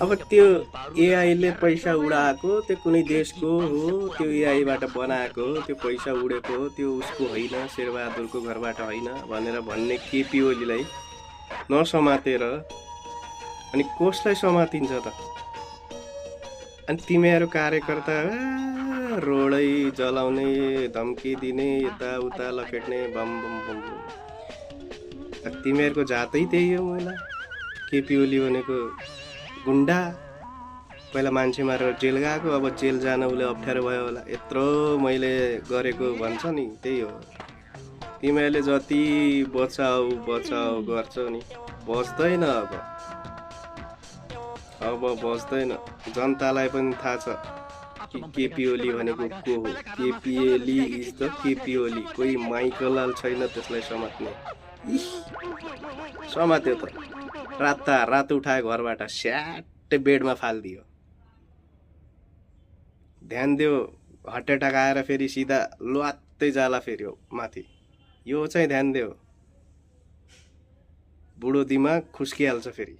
अब त्यो एआईले पैसा उडाएको त्यो कुनै देशको हो, त्यो एआईबाट बनाएको हो, त्यो पैसा उडेको हो, त्यो उसको होइन, शेरबहादुरको घरबाट होइन भनेर भन्ने केपी ओलीलाई नसमातेर अनि कसलाई समातिन्छ त? अनि तिमीहरू कार्यकर्ता रोडै जलाउने, धम्की दिने, यताउता लखेट्ने, बम बम बम बम। तिमीहरूको जातै त्यही हो मैला। केपी ओली भनेको गुन्डा, पहिला मान्छे मारेर जेल गएको, अब जेल जान उसले अप्ठ्यारो भयो होला, यत्रो मैले गरेको भन्छ नि, त्यही हो। तिमीहरूले जति बचाऊ बचाऊ गर्छौ नि, बच्दैन अब बच्दैन। जनतालाई पनि थाहा छ कि केपी ओली भनेको को हो। KP Oli is the KP Oli. कोही माइकलाल छैन त्यसलाई समात्ने। समात्यो त रात उठायो घरबाट, स्याट बेडमा फालिदियो। ध्यान दियो, हार्ट एट्याक आएर फेरि सिधा लुवात्तै जाला फेरि माथि। यो चाहिँ ध्यान दियो, बुढो दिमाग खुस्किहाल्छ फेरि।